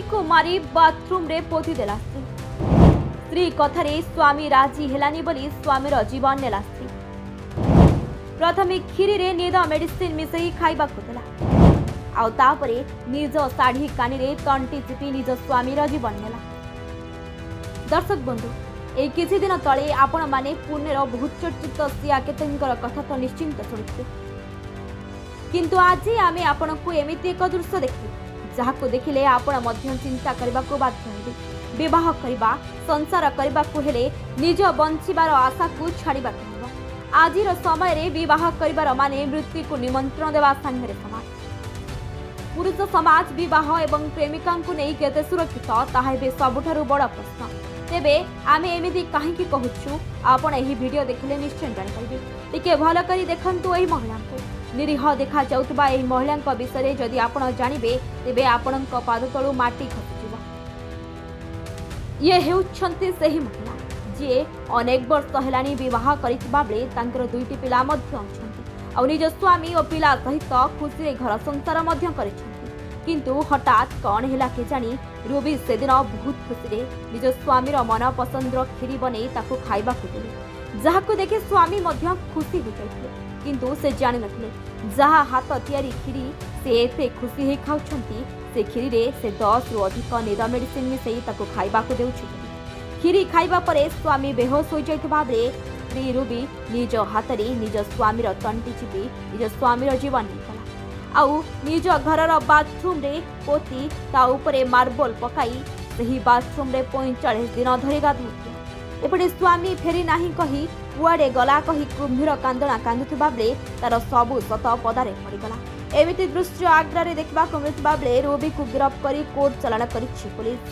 ସ୍ୱାମୀକୁ ମାରି ବାଥରୁମରେ ପୋତିଦେଲା ସ୍ତ୍ରୀ। ସ୍ତ୍ରୀ କଥାରେ ସ୍ୱାମୀ ରାଜି ହେଲାନି ବୋଲି ସ୍ୱାମୀର ଜୀବନ ନେଲା ସ୍ତ୍ରୀ। ପ୍ରଥମେ କ୍ଷୀରିରେ ନିଦ ମେଡିସିନ ମିଶାଇ ଖାଇବାକୁ ଦେଲା, ଆଉ ତାପରେ ନିଜ ଶାଢ଼ୀ କାନିରେ ତଣ୍ଟି ଚିପି ନିଜ ସ୍ୱାମୀର ଜୀବନ ନେଲା। ଦର୍ଶକ ବନ୍ଧୁ, ଏଇ କିଛି ଦିନ ତଳେ ଆପଣମାନେ ପୁନେର ବହୁ ଚର୍ଚ୍ଚିତ ସିଆ କେତେଙ୍କର କଥା ତ ନିଶ୍ଚିନ୍ତ ଶୁଣିଥିବେ, କିନ୍ତୁ ଆଜି ଆମେ ଆପଣଙ୍କୁ ଏମିତି ଏକ ଦୃଶ୍ୟ ଦେଖିବୁ, ଯାହାକୁ ଦେଖିଲେ ଆପଣ ମଧ୍ୟ ଚିନ୍ତା କରିବାକୁ ବାଧ୍ୟ ହେବେ। ବିବାହ କରିବା, ସଂସାର କରିବାକୁ ହେଲେ ନିଜ ବଞ୍ଚିବାର ଆଶାକୁ ଛାଡ଼ିବାକୁ ହେବ। ଆଜିର ସମୟରେ ବିବାହ କରିବାର ମାନେ ମୃତ୍ୟୁକୁ ନିମନ୍ତ୍ରଣ ଦେବା ସାଙ୍ଗରେ ସମାନ। ପୁରୁଷ ସମାଜ ବିବାହ ଏବଂ ପ୍ରେମିକାଙ୍କୁ ନେଇ କେତେ ସୁରକ୍ଷିତ, ତାହା ଏବେ ସବୁଠାରୁ ବଡ଼ ପ୍ରଶ୍ନ। ତେବେ ଆମେ ଏମିତି କାହିଁକି କହୁଛୁ, ଆପଣ ଏହି ଭିଡ଼ିଓ ଦେଖିଲେ ନିଶ୍ଚୟ ଜାଣିପାରିବେ। ଟିକେ ଭଲ କରି ଦେଖନ୍ତୁ ଏହି ମହିଳାଙ୍କୁ। ନିରୀହ ଦେଖାଯାଉଥିବା ଏହି ମହିଳାଙ୍କ ବିଷୟରେ ଯଦି ଆପଣ ଜାଣିବେ, ତେବେ ଆପଣଙ୍କ ପାଦ ତଳୁ ମାଟି ଖସିଯିବ। ଇଏ ହେଉଛନ୍ତି ସେହି ମହିଳା, ଯିଏ ଅନେକ ବର୍ଷ ହେଲାଣି ବିବାହ କରିଥିବା ବେଳେ ତାଙ୍କର ଦୁଇଟି ପିଲା ମଧ୍ୟ ଅଛନ୍ତି, ଆଉ ନିଜ ସ୍ୱାମୀ ଓ ପିଲା ସହିତ ଖୁସିରେ ଘର ସଂସାର ମଧ୍ୟ କରିଛନ୍ତି। କିନ୍ତୁ ହଠାତ୍ କ'ଣ ହେଲା କେଜାଣି, ରୁବି ସେଦିନ ବହୁତ ଖୁସିରେ ନିଜ ସ୍ୱାମୀର ମନ ପସନ୍ଦର କ୍ଷୀରି ବନେଇ ତାକୁ ଖାଇବାକୁ ଦେଲେ, ଯାହାକୁ ଦେଖି ସ୍ୱାମୀ ମଧ୍ୟ ଖୁସି ହୋଇଯାଇଥିଲେ। କିନ୍ତୁ ସେ ଜାଣିନଥିଲେ, ଯାହା ହାତ ତିଆରି କ୍ଷୀରି ସେ ଏତେ ଖୁସି ହେଇ ଖାଉଛନ୍ତି, ସେ କ୍ଷୀରିରେ ସେ 10ରୁ ଅଧିକ ନିଦ ମେଡିସିନ ମିଶାଇ ତାକୁ ଖାଇବାକୁ ଦେଉଛନ୍ତି। କ୍ଷୀରି ଖାଇବା ପରେ ସ୍ୱାମୀ ବେହୋସ ହୋଇଯାଇଥିବା ବେଳେ ସ୍ତ୍ରୀ ରୁବି ନିଜ ହାତରେ ନିଜ ସ୍ୱାମୀର ତଣ୍ଟି ଚିପି ନିଜ ସ୍ୱାମୀର ଜୀବନ ନେଇଗଲା, ଆଉ ନିଜ ଘରର ବାଥରୁମରେ ପୋତି ତା ଉପରେ ମାର୍ବଲ ପକାଇ ସେହି ବାଥରୁମରେ 45 ଦିନ ଧରି ଗାଧୋଉଥିଲା। ଏପଟେ ସ୍ୱାମୀ ଫେରି ନାହିଁ କହି, କୁଆଡ଼େ ଗଲା କହି କୁମ୍ଭୀର କାନ୍ଦଣା କାନ୍ଦୁଥିବା ବେଳେ ତାର ସବୁ ସତ ପଦାରେ ପଡ଼ିଗଲା। ଏମିତି ଦୃଶ୍ୟ ଆଗ୍ରାରେ ଦେଖିବାକୁ ମିଳିଥିବା ବେଳେ ରୁବିକୁ ଗିରଫ କରି କୋର୍ଟ ଚାଲାଣ କରିଛି ପୋଲିସ।